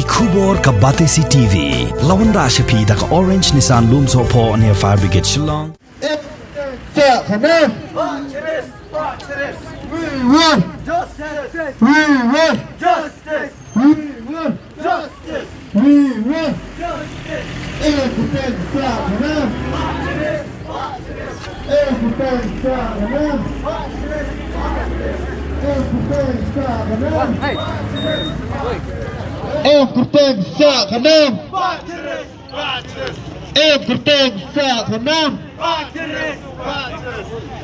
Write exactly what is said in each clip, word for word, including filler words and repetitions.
Khubor ka Batesi T V. La wanrah sha phi da ka Orange Nissan Lumsohphoh near Fire Brigade Shillong. Sa khanam. We want justice. We want justice. We want justice. We want justice. Ek pyrthei sa khanam. Ek pyrthei sa khanam. Ek pyrthei sa khanam. Ek pyrthei sa khanam. Ek kyrteng sa khanam.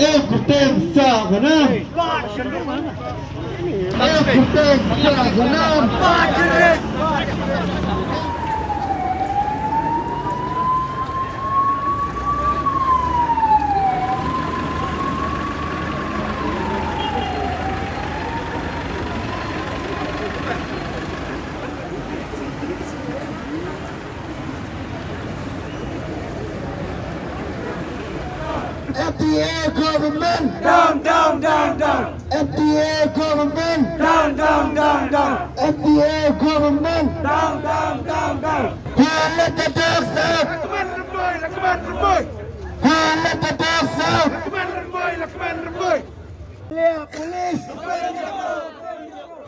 Ek kyrteng sa khanam. Ek kyrteng sa khanam. M P A government. Down, down, down, down. M P A government. Down, down, down, down. M P A government. Down, down, down, down. Who let the dogs out? Lakman Rymbui, Lakman Rymbui. Who let the dogs out? Lakman Rymbui, Lakman Rymbui. Clear, police.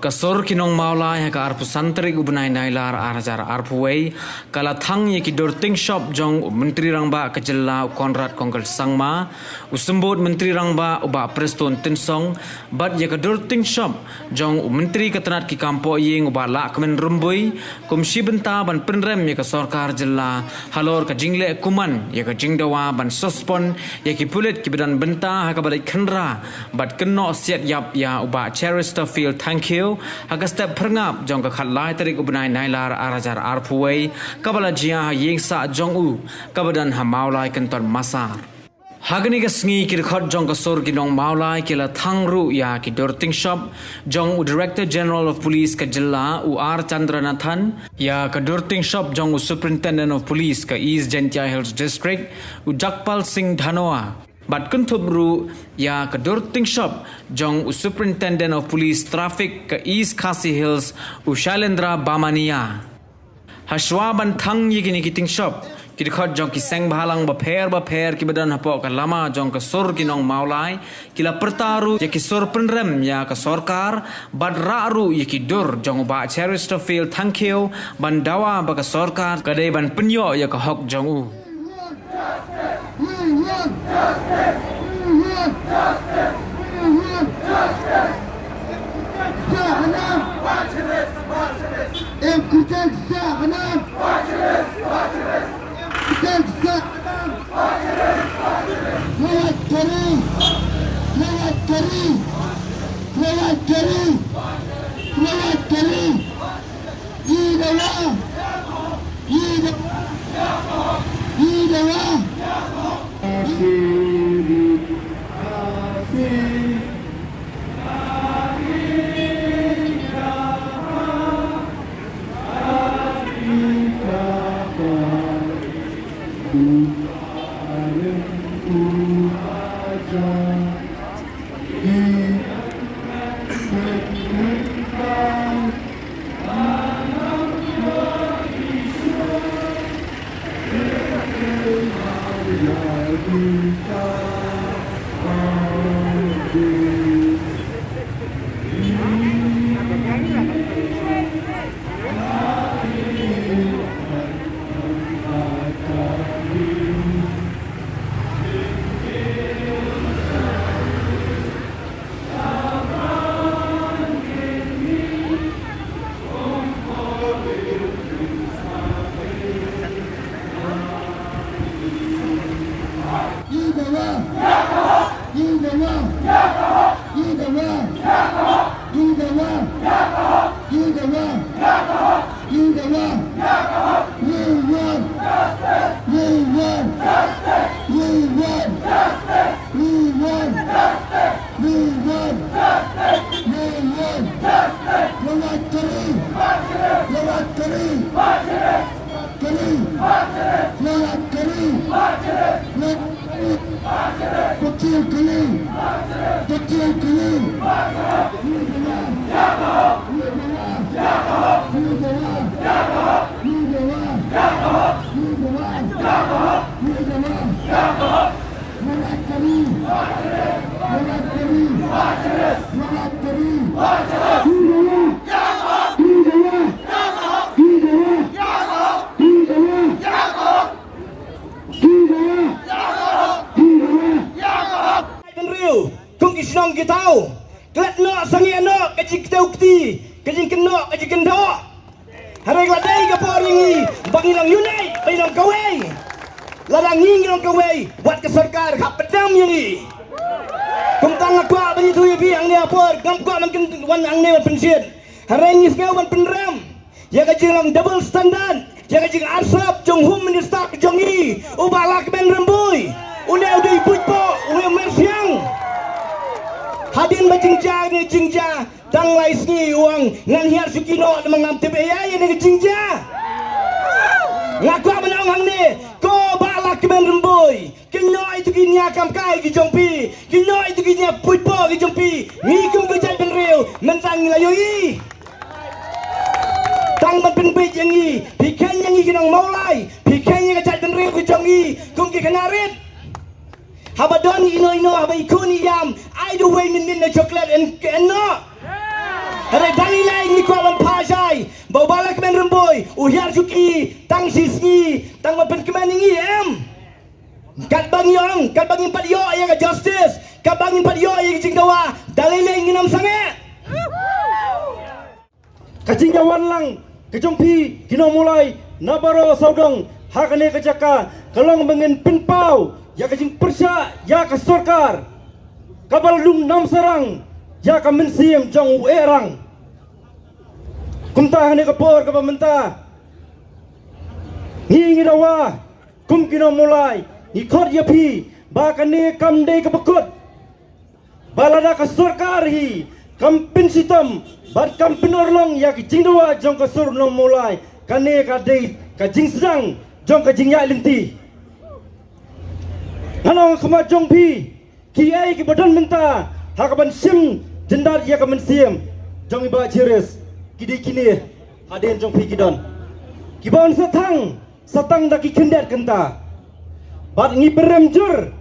Ka sur ki nong Mawlai ha ka arphew san tarik u bnai Nailar ar hajar arphew wei, ka la thang ïa ki dur tyngshop jong u Myntri Rangbah ka jylla u Conrad Kongkal Sangma, u Symbud Myntri Rangbah u Bah Prestone Tynsong, bad ïa ka dur tyngshop jong u Myntri ka tnat ki kam pohïing u Bah Lahkmen Rymbui, kum shi bynta ban pynrem ïa ka sorkar jylla halor ka jingleh kuman ïa ka jingdawa ban suspend ïa ki pulit kiba don bynta ha kaba leit khynra bad kynnoh siat ïap ïa u Bah Cheristerfield Thangkhiew ha ka step phyrngap jong ka khatlai tarik u bnai Nailar ar hajar arphew wei, kaba la jia ha ïing sah jong u kaba don ha Mawlai Kynton Massar. Ha kane ka sngi ki dkhot jong ka sur ki nong Mawlai ki la thang ruh ïa ki dur tyngshop jong u Director General of Police ka jylla u R Chandranathan, ïa ka dur tyngshop jong u Superintendent of Police ka East Jaintia Hills District u Jagpal Singh Dhanoa, bad kynthup ruh ïa ka dur tyngshop jong u Superintendent of Police Traffic ka East Khasi Hills u Shailendra Bamania. Hashwa ban thang ïa kine ki tyngshop, ki dkhot jong ki seng bhalang bapher bapher kiba don hapoh ka lama jong ka sur ki nong Mawlai ki la pyrta ruh ïa ki sur pynrem ïa ka sorkar bad rah ruh ïa ki dur jong u Bah Cheristerfield Thangkhiew ban dawa ba ka sorkar ka dei ban pynïoh ïa ka hok jong u. We want justice! We want justice! We want justice! We want justice! We want justice! We want justice! Lawat kari! Lawat kari! Kari! Lawat kari! Lawat kari! Patil kali! Patil kali! ka jingkyndong. Hynrei la dei ka por ïa ngi ba ngin long unite, ba ngin long kawei. Lada ngi ngin long kawei, wat ka sorkar hap bteng ïa ngi. Kumta nga kwah ban ïathuh ïa phi hangne ha por, ngam kwah ban kyn-, wan hangne ban pynshit. Hynrei ngi sngew ban pynrem ïa ka jinglong double standard, ïa ka jingarsap jong Home Minister ka jong ngi, u Bah Lahkmen Rymbui. Une u dei u buit poh, une u mer siang. Hadien ba jingjia ne jingjia, tang lai sngi u ong, ngan hiar shuki noh namar ngam tip ei ei ïa kane ka jingjia. Nga kwah ban ong hangne, ko Bah Lahkmen Rymbui, kynnoh ïa ki nia kam kai ki jong phi, kynnoh ïa ki nia buit poh ki jong phi. Ngi kum ka jaitbynriew mynta ngi la ïohi. Tang ban pynbeit ïa ngi, phi kheiñ ïa ngi ki nong Mawlai, phi kheiñ ïa ka jaitbynriew ki jong ngi kum ki khynnah rit. Haba don ino ino, haba i khun i ïam, ai da uwei mynmiet na chocolate yn, yn noh. Hynrei dang ïa lei ngi kwah ban phah shai ba u Bah Lahkmen Rymbui u hiar shuki tang shi sngi, tang ban pynkmen ïa ngi, em. Katba ngi ong, katba ngim pat ïoh ïa ka justice, katba ngim pat ïoh ïa ka jingdawa, da lei lei ngin ym sangeh. Ka jingïawan lang ka jong phi ki nong Mawlai na baroh sawdong ha kane ka jaka ka long ba ngin pynpaw ïa ka jingpyrshah ïa ka sorkar kaba la dung namsarang ïa ka mynsiem jong u Ehrang. Kumta ha kane ka por kaba mynta ngi ngi dawa kum ki nong Mawlai, ngi khot ïa phi ba kane kam dei kaba kut. Ba lada ka sorkar hi kam pynshitom bad kam pynurlong ïa ki jingdawa jong ka sur nong Mawlai, kane ka dei ka jingsdang jong ka jingïaid lynti. Ngan ong ha khmat jong phi, kiei kiba don mynta ha kaban shim jyndat ïa ka mynsiem jong i Bah Chiris, ki dei kine hadien jong phi ki don kiba yn sa thang sa tang da ki khyndiat kynta. Bad ngi pyrem jur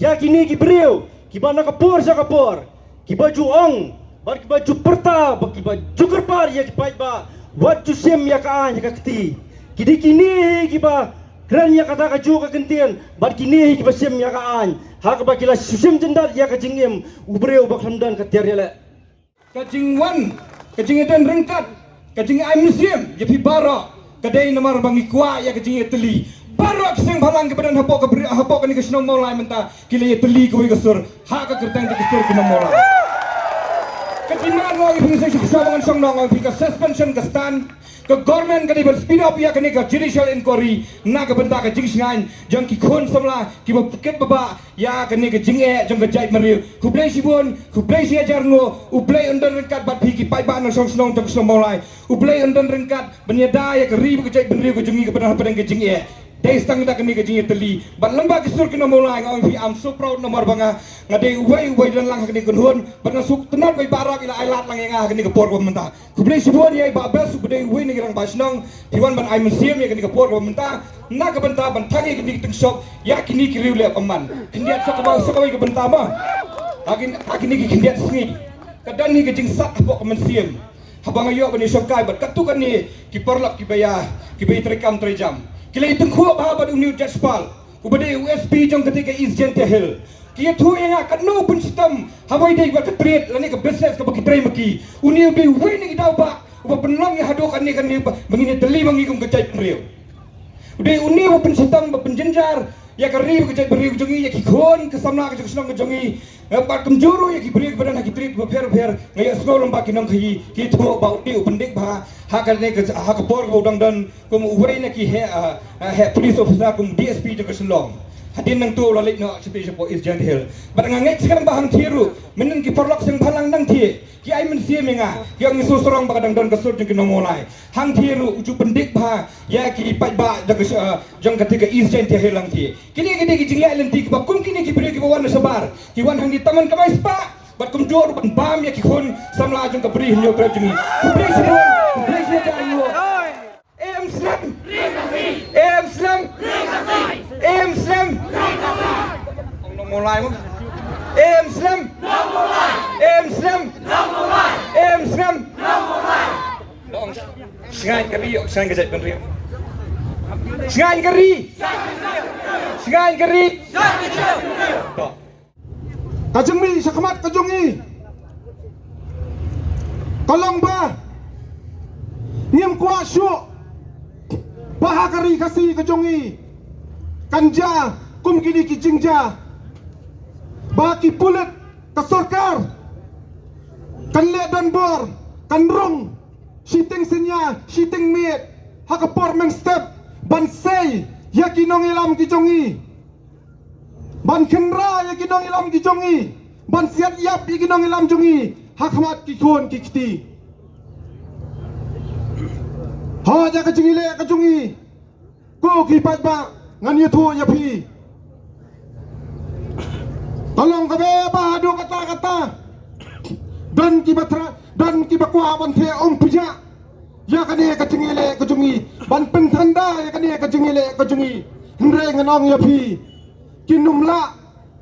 ïa kine ki briew kiba na ka por sha ka por kiba ju ong bad kiba ju pyrta bad kiba ju kyrpad ïa ki paidbah, wat ju shim ïa ka aiñ ha ka kti. Ki dei kine hi kiba kren ïa kata kajuh ka kyntien bad kine hi kiba shim ïa ka aiñ ha kaba ki la shim jyndat ïa ka jingim u briew ba khlem don ka tiar ïaleh. Ka jingwan, ka jingïadon ryngkat, ka jingai mynsiem ïa phi baroh ka dei namar ba ngi kwah ïa ka jingïatylli. Baroh ki seng bhalang kiba don hapoh ka bri-, hapoh kane ka shnong Mawlai mynta ki la ïatylli kawei ka sur ha ka kyrteng jong ka sur ki nong Mawlai. Ka demand nga ong ïa phi, shisha ba ngan shong noh nga ong ïa phi, ka suspension ka stand. Ka government ka dei ban speed up ïa kane ka judicial inquiry na ka bynta ka jingshngaiñ jong ki khun samla kiba kit ba bah ïa kane ka jingeh jong ka jaitbynriew. Khublei shibun, khublei shi hajar nguh, U Blei un don ryngkat bad phi ki paidbah nongshong shnong jong ka shnong Mawlai. U Blei un don ryngkat ban ïada ïa ka ri bad ka jaitbynriew ka jong ngi kaba don hapdeng ka jingeh. Dei sa tang da kane ka jingïatylli. Bad lyngba ki sur ki nong Mawlai nga ong ïa phi, I'm so proud namar ba nga, nga dei uwei uba don lang ha kane ka kynhun. Bad nga sngewtynnat ba i Bah Rap i la ai lad lang ïa nga ha kane ka por kaba mynta. Khublei shibun ïa i Bah Best uba dei uwei na ki rangbah shnong, phi wan ban ai mynsiem ïa kane ka por kaba mynta na ka bynta ban thang ïa kine ki tyngshop ïa kine ki riew leh bymman. Khyndiat sa kawei, sa kawei ka bynta ma. Ha kin-, ha kine ki khyndiat sngi ka don hi ka jingsat hapoh ka mynsiem. Haba nga ïoh ban ïashongkai bad katto katne ki paralok kiba ïa, kiba ïatreikam treijam, ki la ïatyngkhuh bha bad une u Judge Pal uba dei u S P jong kata ka East Jaintia Hills. Ki ïathuh ïa nga katno u pynshitom haba ïadei bad ka trade lane ka business kaba ki trei ma ki. Une u dei uwei na ki daw bah uba pynlong ïa haduh katne katne ba, ba ngin ïatylli ma ngi kum ka jaitbynriew. U dei une uba pynshitom, ba pynjynjar ïa ka ri bad ka jaitbynriew jong ngi, ïa ki khun ki samla ka jong ka shnong ka jong ngi. Eh, bad kumjuh ruh ïa ki briew kiba don ha ki trade bapher bapher. Nga ïohsngew lyngba ki nongkhaïi ki ïathuh ba une u pyndik bha ha kane ka, ha ka por kaba u dang don kum uwei na ki heh, ah, ah, heh police officer, kum D S P jong ka Shillong. Hadien nangta u la leit noh shatei shapoh East Jaintia Hills. Bad nga ngeit skhem ba hangthie ruh mynnin ki paralok seng bhalang nangthie ki ai mynsiem ïa nga, ki ong ngi sngewsarong ba ka dang don ka sur jong ki nong Mawlai. Hangthie ruh u ju pyndik bha ïa ki paidbah jong ka sh-, ah, jong kata ka East Jaintia Hills hangthie. Kine ki dei ki jingïaid lynti kiba kum kine ki briew kiba wan na shabar, ki wan hangne tang ban kamai spah bad kumjuh ruh ban bam ïa ki khun samla jong ka Bri Hynñiewtrep jong ngi. Khublei shibun, khublei shihajar nguh. Em slem. Em slem. Em slem. Ong nong Mawlai mo. Em slem. Em slem. Em slem. Ong shngaiñ ka ri, ong shngaiñ ka jaitbynriew. Shngaiñ ka ri. Shngaiñ ka ri. Ka jingmih shakhmat ka jong ngi ka long ba Kwah shuh ba ha ka ri Khasi ka jong i kan jia kum kine ki jingjia, ba ki pulit, ka sorkar kan leh donbor, kan rung shiteng synñia, shiteng miet ha ka por mynstep ban sei ïa ki nongïalam ki jong i, ban kynra ïa ki nongïalam ki jong i, ban siat ïap ïa ki nongïalam jong i ha khmat ki khun ki kti. Hooid, ïa ka jingïaleh ka jong i, ko ki paidbah, ngan ïathuh ïa phi. Ka long kaba, ba haduh katta katta don kiba thra, don kiba kwah ban theh um pynïaid ïa kane ka jingïaleh ka jong i, ban pynthanda ïa kane ka jingïaleh ka jong i. Hynrei ngan ong ïa phi, kin ym lah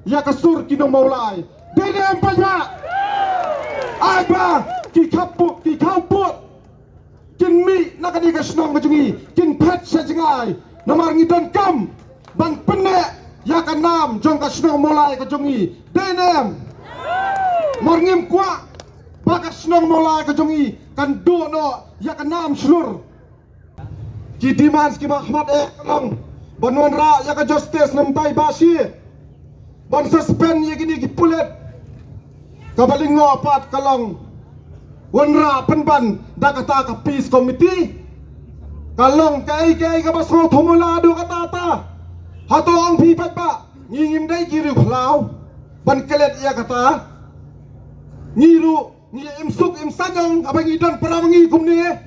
ïa ka sur ki nong Mawlai. Dei ne em, paidbah? Ai ba ki khappud, ki khappud kin mih na kane ka shnong ka jong i, kin phet sha jngai. Namar ngi donkam ban pynneh ïa ka nam jong ka shnong Mawlai ka jong i. Dei ne em? Namar ngim kwah ba ka shnong Mawlai ka jong i kan duh noh ïa ka nam shlur. Ki demands kiba khmat eh ka long ban wanrah ïa ka justice namar ba shi ban suspend ïa kine ki pulit. Kaba lyngngoh pat ka long wanrah pynban da kata ka peace committee. Ka long kaei kaei kaba sngewthuh mula haduh katta katta. Hato ong phi paidbah, ngi ngim dei ki riewkhlaw ban klet ïa kata? Ngi ruh ngi im suk im saiñong haba ngi don para ma ngi kumne.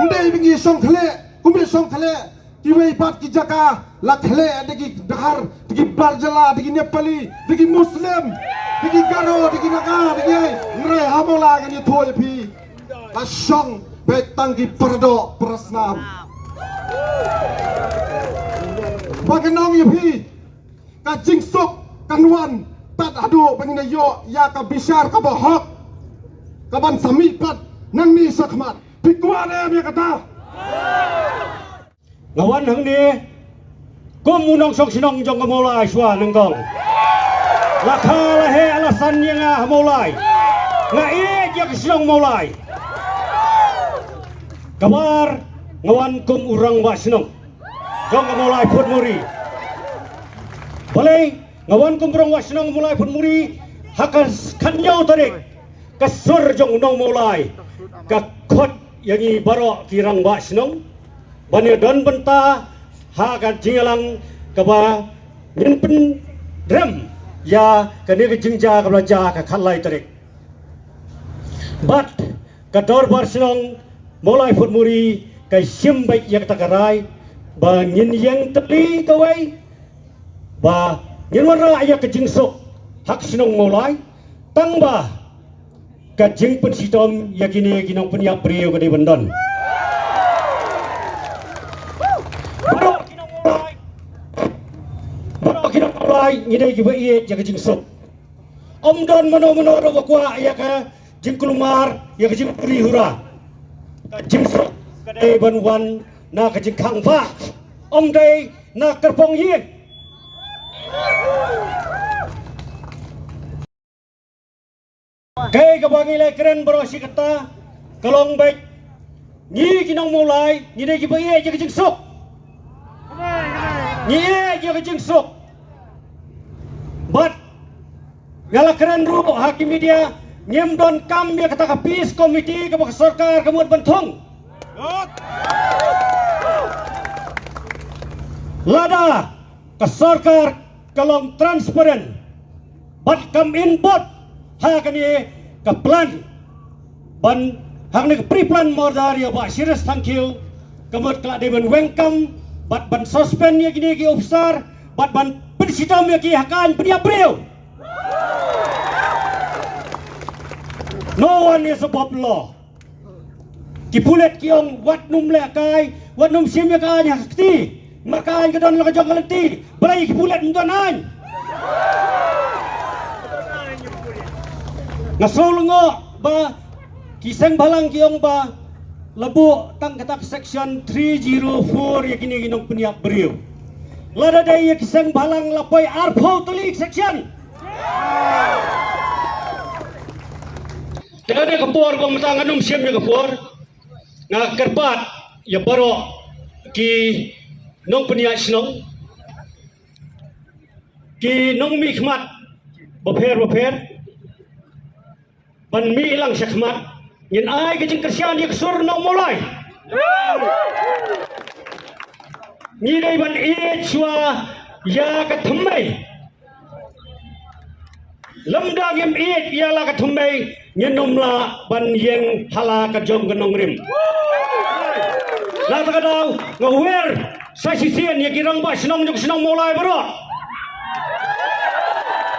Ym dei ba ngi shong khleh, kumne shong khleh. Kiwei pat ki jaka la khleh da ki Dahar, da ki Barjala, da ki Nepali, da ki Muslim, da ki Garo, da ki Naga, da ki ei. Hynrei ha Mawlai ngan ïathuh ïa phi, la shong beit tang ki paradoh parasnam. Ba ngan ong ïa phi, ka jingsuk kan wan tad haduh ba ngin ïoh ïa ka bishar kaba hok kaban sa mih pat nangne shakhmat. Phi kwah ne em ïa kata? Nga wan hangne kum u nongshong shnong jong ka Mawlai shuwa nyngkong. La kha la heh la san ïa nga ha Mawlai. Nga ïeit ïa ka shnong Mawlai. Kaba ar, nga wan kum u rangbah shnong jong ka Mawlai Photmuri. Balei nga wan kum u rangbah shnong Mawlai Photmuri? Ha ka khathynñiew tarik, ka sur jong u nong Mawlai ka khot ïa ngi baroh ki rangbah shnong ban ïadon bynta ha ka jingïalang kaba ngin pynrem ïa kane ka jingjia kaba la jia ha ka khatlai tarik. Bad ka dorbar shnong Mawlai Photmuri ka shim beit ïa kata ka rai ba ngin ïeng tylli kawei ba ngin wanrah ïa ka jingsuk ha ka shnong Mawlai, tang ba ka jingpynshitom ïa kine ki nongpynïap briew ka dei ban don. Baroh ki nong Mawlai, baroh ki nong Mawlai ngi dei kiba ïeit ïa ka jingsuk. Ym don mano mano ruh ba kwah ïa ka jingkulmar, ïa ka jingpuri hura. Ka jingsuk ka dei ban wan na ka jingkhang ba ym dei na kyrpong ïing. Kaei kaba ngi la kren baroh shi katta ka long beit, ngi ki nong Mawlai ngi dei kiba ïeit ïa ka jingsuk. Ngi ïeit ïa ka jingsuk. Bad nga la kren ruh ha ki media, ngim donkam ïa kata ka peace committee kaba ka sorkar ka mut ban thung. Lada ka sorkar ka long transparent bad kam involve ha kane ka plan ban, ha kane ka pre-plan murder ïa Bah Shiris Thangkhiew, ka mut ka la dei ban weng kam bad ban suspend ïa kine ki officer bad ban pynshitom ïa ki ha ka aiñ pynïap briew. No one is above law. Ki pulit ki ong wat nym leh kai, wat nym shim ïa ka aiñ ha ka kti. Namar ka aiñ ka don la ka jong ka lynti. Balei ki pulit ym don aiñ? Nga sngew lyngngoh ba ki seng bhalang ki ong ba la buh tang kata ka section three zero four ïa kine ki nongpynïap briew. Lada dei ïa ki seng bhalang la poi arphew tylli ki section. Te ka dei ka por ba mynta ngan ym shim ïa ka por. Nga kyrpad ïa baroh ki nongpynïaid shnong, ki nongmihkhmat bapher bapher, ban mih lang sha khmat, ngin ai ka jingkyrshan ïa ka sur nong Mawlai. Ngi dei ban ïeit shuwa ïa ka thymmei. Lymda ngim ïeit ïa la ka thymmei, ngin ym lah ban ïeng ha la ka jong ka nongrim. Na kata ka daw nga wer sa shisien ïa ki rangbah shnong jong ka shnong Mawlai baroh,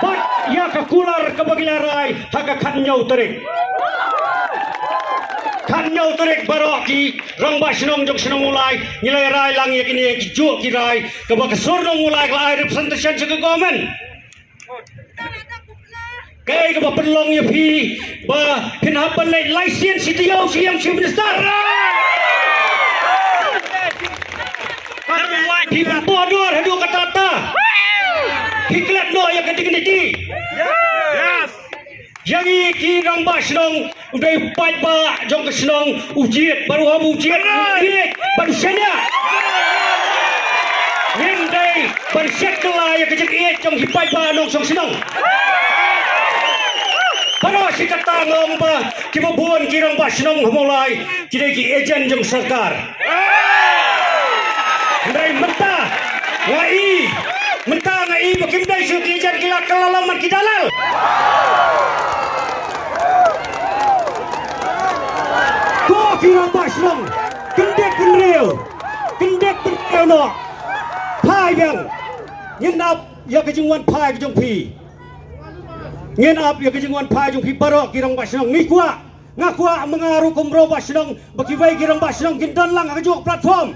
bad ïa ka kular kaba ngi la rai ha ka khathynñiew tarik. Khathynñiew tarik baroh ki rangbah shnong jong ka shnong Mawlai ngi la rai lang ïa kine ki juh ki rai kaba ka sur nong Mawlai ka la ai representation sha ka government. Kaei kaba pynlong ïa phi ba phin hap ban leit lai sien shi taïew shi ïing shi minister? Phi pynpoh dur haduh katta katta. Phi klet noh ïa ka dignity. Ïa ngi ki rangbah shnong, u dei u paidbah jong ka shnong u jied, bad u hap u jied, u ïeit bad u shaniah. Ngim dei ban shet kylla ïa ka jingïeit jong ki paidbah nongshong shnong. Baroh shi katta nga ong ba kiba bun ki rangbah shnong ha Mawlai ki dei ki agent jong sorkar. Hynrei mynta nga i, mynta nga i ba kim dei shuh ki agent, ki la kylla lang man ki dalal. Ko ki rangbah shnong, kyndit kynriew, kyndit kynriew noh. Phai biang. Ngin ap ïa ka jingwan phai ka jong phi. Ngin ap ïa ka jingwan phai jong phi baroh ki rangbah shnong. Ngi kwah, nga kwah, ma nga ruh kum u rangbah shnong, ba kiwei ki rangbah shnong kin don lang ha kajuh ka platform.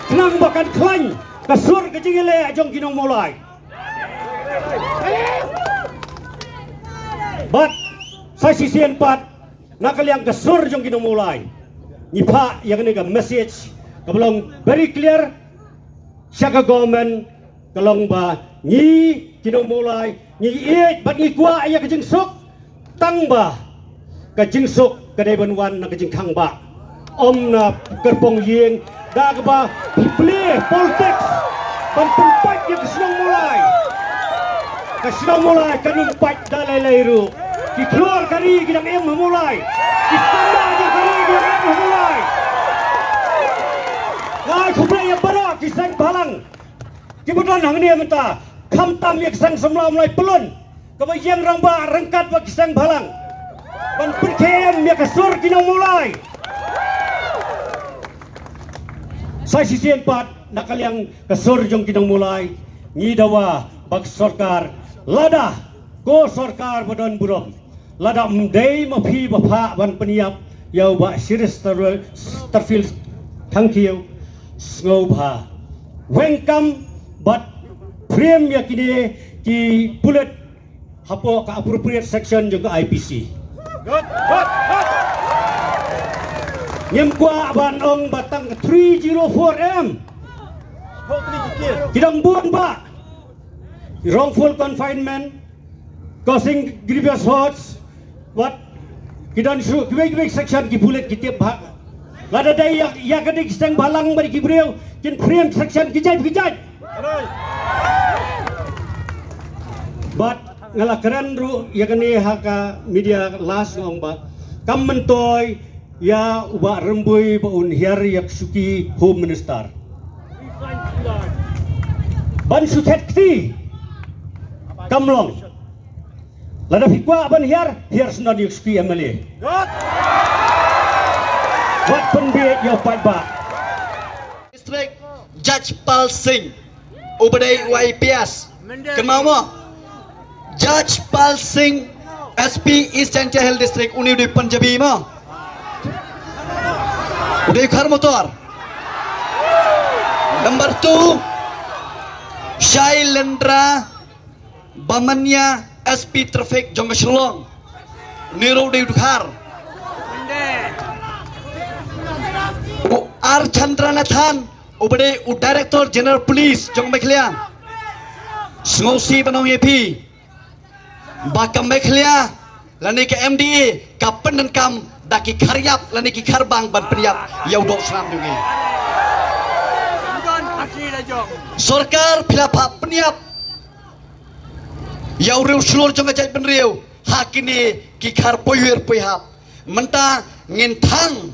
Khnang ba kan khlaiñ ka sur ka jingïaleh jong ki nong Mawlai. Bad sa shisien pat, na ka liang ka sur jong ki nong Mawlai, ngi phah ïa kane ka message kaba long very clear sha ka government, ka long ba ngi ki nong Mawlai ngi ïeit bad ngi kwah ïa ka jingsuk, tang ba ka jingsuk ka dei ban wan na ka jingthangbah, ym na kyrpong ïing, da kaba phi plie politics ban pynpait ïa ka shnong Mawlai. Ka shnong Mawlai kan ym pait da lei lei ruh. Ki khlur ka ri ki dang im ha Mawlai. Ki sanda jong ka ri ki dang im ha Mawlai. Nga ai khublei ïa baroh ki seng bhalang kiba don hangne mynta, khamtam ïa ka seng samla Mawlai Pyllun kaba ïeng rangbah ryngkat bad ki seng bhalang ban pynkhie em ïa ka sur ki nong Mawlai. Sa shisien pat, na ka liang ka sur jong ki nong Mawlai, ngi dawa ba ka sorkar, lada ko sorkar ba don burom, lada ym dei ma phi ba phah ban pynïap ïa u Bah Shirish Tar-, Tarfield Thangkhiew, sngewbha weng kam bad frame ïa kine ki pulit hapoh ka appropriate section jong ka I P C. Ngim kwah ban ong ba tang three zero four M. Ki dang bun bah. Wrongful confinement, causing grievous hurts, wat ki don shuh kiwei kiwei section ki pulit ki tip bha. Lada dei ïa, ïa ka dei ki seng bhalang bad ki briew kin frame section ki jait ki jait. Bad nga la kren ruh ïa kane ha ka media last, nga ong ba kam myntoi ïa u Bah Rymbui ba un hiar ïa ka shuki Home Minister. Ban shu thet kti kam long. Lada phi kwah ban hiar, hiar shen ïa u shuki M L A. Wat pynbieit ïa u paidbah. District, Judge Pal Singh, uba dei u I P S. Kynmaw mo? Judge Pal Singh, S P East Jaintia Hills District, uni u dei Punjabi mo. U dei u khar motor. Number two, Shailendra Bamania, S P Traffic jong ka Shillong. Uni ruh u dei u dkhar. U R Chandra Nathan, uba dei u Director General Police jong Meghalaya. Sngewsih ban ong ïa phi ba ka Meghalaya lane ka M D A ka pyndonkam da ki kharïap lane ki kharbang ban pynïap ïa u doh snam jong ngi. Sorkar phi la phah pynïap ïa u riewshlur jong ka jaitbynriew ha kine ki khar poiwir poihap. Mynta ngin thang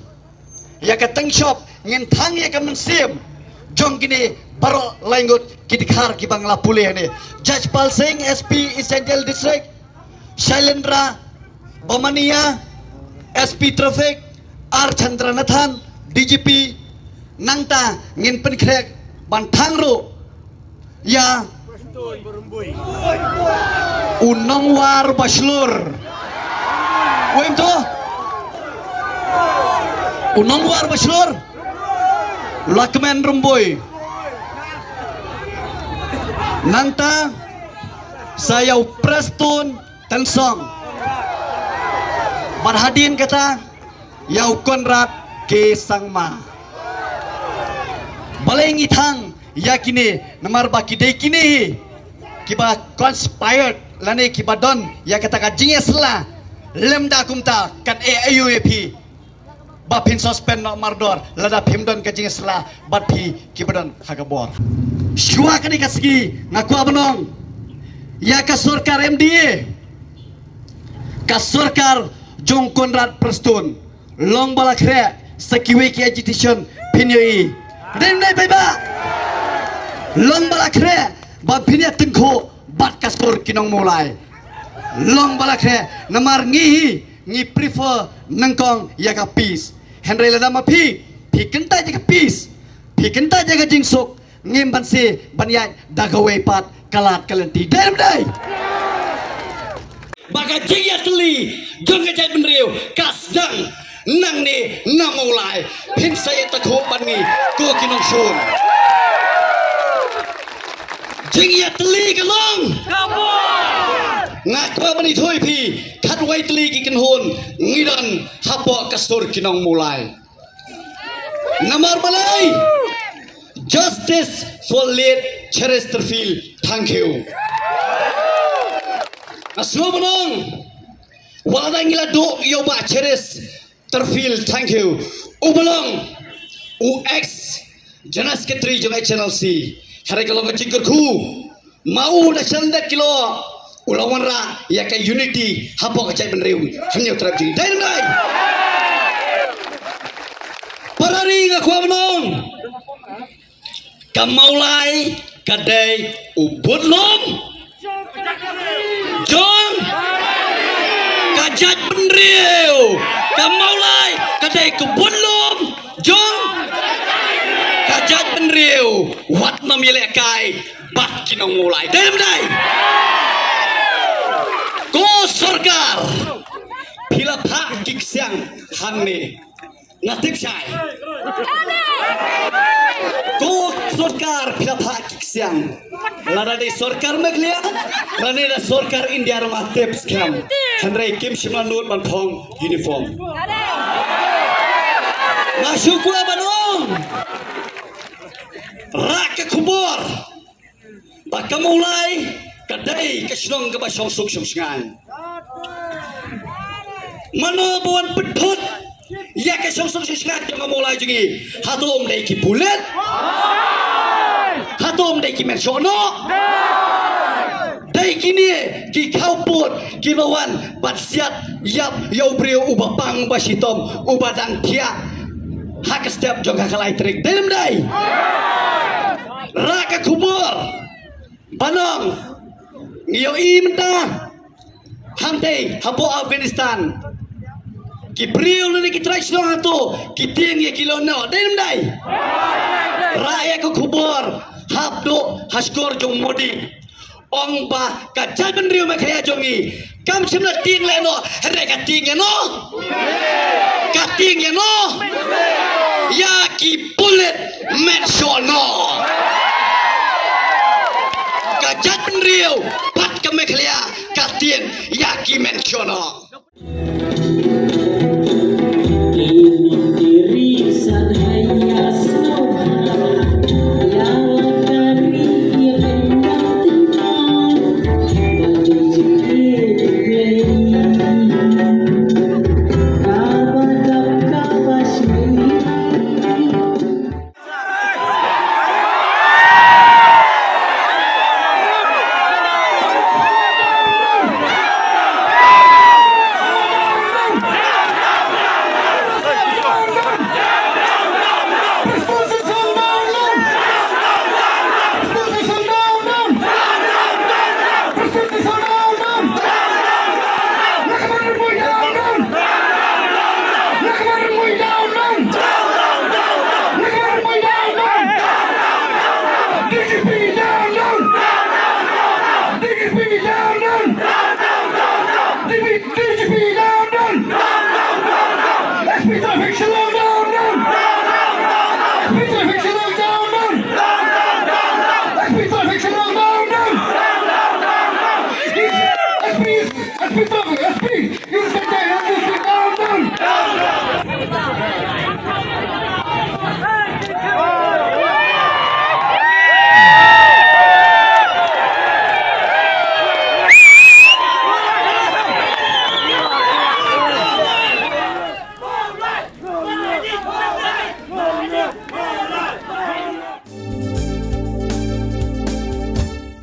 ïa ka tyngshop, ngin thang ïa ka mynsiem jong kine baroh laingut ki dkhar kiba nga la pule hangne. Judge Pal Singh, S P East Jaintia District, Shailendra Bamania, S P Traffic, R Chandra Nathan, D G P, nangta ngin pynkhreh ban thang ruh ïa u nongwar ba shlur. Wei to? U nongwar ba shlur. Lakmen Rumbui. Nangta sa ïa u Prestone Tynsong. Bad hadien kata ïa u Conrad K Sangma. Balei ngi thang ïa kine, namar ba ki dei kine hi kiba conspired lane kiba don ïa kata ka jingïasylla. Lymda kumta kat e ayu e phi ba phin suspend noh mardor lada phim don ka jingïasylla bad phi kiba don ha ka bor. Shuwa kane ka sngi nga kwah ban ong ïa ka sorkar M D A, ka sorkar jong Conrad Prestone, long ba la khreh sa kiwei ki agitation phin ïohi. Dei ne dei paidbah? Long ba la khreh ba phin ïa tyngkhuh bad ka sur ki nong Mawlai. Long ba la khreh namar ngi hi ngi prefer nyngkong ïa ka peace. Hynrei lada ma phi, phi kyntait ïa ka peace, phi kyntait ïa ka jingsuk, ngim banse ban ïaid da kawei pat ka lad ka lynti. Dei ne dei? Ba ka jingïatylli jong ka jaitbynriew ka sdang nangne na Mawlai. Phin sa ïa tyngkhuh bad ngi ko ki nongshun. Jingïatylli ka long. Nga kwah ban ïathuh ïa phi, khatwei tylli ki kynhun ngi don hapoh ka sur ki nong Mawlai. Namar balei? Justice for late Cheris Tyrfil Thangkhiew. Nga sngewbha ban ong, wat la ngi la duh ïa u Bah Cheris Tyrfil Thangkhiew, uba long u ex General Secretary jong H N L C. Hynrei ka long ka jingkyrkhu ma u da sha lyndet ki lyoh, u la wanrah ïa ka unity hapoh ka jaitbynriew. Hynñiew trep jong ngi. Dei ne ym dei? Para ri, nga kwah ban ong, ka Mawlai ka dei u budlum jong ka jaitbynriew. Ka Mawlai ka dei ka budlum jong ka jaitbynriew. Wat nym ïalehkai bad ki nong Mawlai. Dei ne ym dei? Ko sorkar, phi la phah ki ksiang hangne. Nga tip shai. Ko sorkar phi la phah ki ksiang. Lada dei sorkar Meghalaya lane da sorkar India ruh nga tip skhem. Hynrei kim shym la nud ban phong uniform. Nga shu kwah ban ong, rah ka khubor ba ka Mawlai ka dei ka shnong kaba shong suk shong shngaiñ. Mano ba wan pynthut ïa ka shong suk shong shngaiñ jong ka Mawlai jong ngi? Hato ym dei ki pulit? Hato ym dei ki mynshohnoh? Dei kine ki khawpud kiba wan ban siat ïap ïa u briew uba pang, uba shitom, uba dang thiah ha ka step jong ka khalai tring. Dei ne ym dei? Rah ka khubor ban ong, ngi ïohi mynta hangtei hapoh Afghanistan, ki briew lane ki trai shnong hato ki tieng ïa ki lyoh noh. Dei ne ym dei? Rah ïa ka khubor hap duh ha shkor jong Modi, ong ba ka jaitbynriew Meghalaya jong ngi kam shym la tieng lehnoh, hynrei ka tieng ïano? Ka tieng ïano? Ïa ki pulit mynshohnoh. Ka jaitbynriew bad ka Meghalaya ka tieng ïa ki mynshohnoh. D G P down, down! S P Traffic Shillong down, down! S P Traffic Shillong down, down! S P Traffic Shillong down, down! S P, S P Traffic